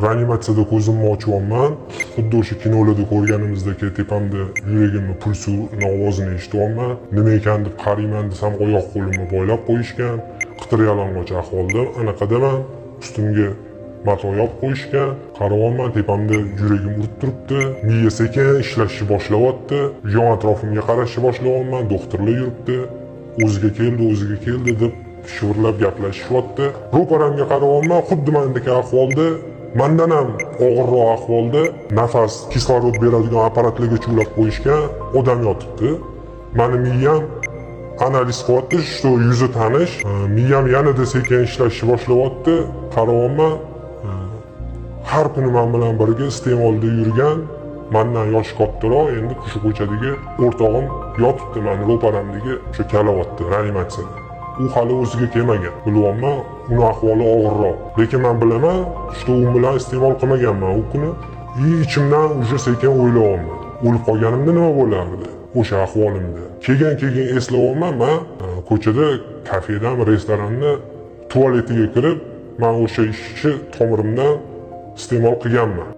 Reanimatsiyada ko'zimni ochyapman. Xuddi o'sha kinolarda ko'rganimizdek tepamda yuragimni pulsini ovozini eshityapman. Nima ekan deb qarayman desam, oyoq qo'limni boylab qo'yishgan. Qitir yalang'och ahvolda anaqadaman. Ustimga mato yopib qo'yishgan. Qarayapman, tepamda yuragim urib turibdi. Miya sekin ishlashni boshlayapti. Yon atrofimga qarashni boshlayapman. Doktorlar yuribdi. O'ziga keldi, o'ziga keldi deb shivirlab gaplashishyapti. Ro'paramga qarayapman, xuddi mendagi ahvolda, mandan ham og'irroq ahvolda nafas, kislorod beradigan apparatlarga ulab qo'yishgan odam yotibdi. Mani miyam analiz qilyapti, что yuzi tanish. Miyam yanada sekin ishlashni boshlayapti. Qarayapman, har kuni men bilan birga iste'molda yurgan, mandan yoshi kattaroq, endi shu ko'chadagi o'rtog'im yotibdi mani ro'paramdagi o'sha karavotda, reanimatsiyada. U hali o'ziga kelmagan. Bilyapman, uni ahvoli og'irroq. Lekin men bilaman, что u bilan iste'mol qilmaganman u kuni. И ichimdan уже sekin o'ylayapman. O'lib qolganimda nima bo'lardi o'sha ahvolimda? Keyin eslayapman, man ko'chada kafedan, restoranni tualetiga kirib, man o'sha ishni tomirimdan iste'mol qilganman.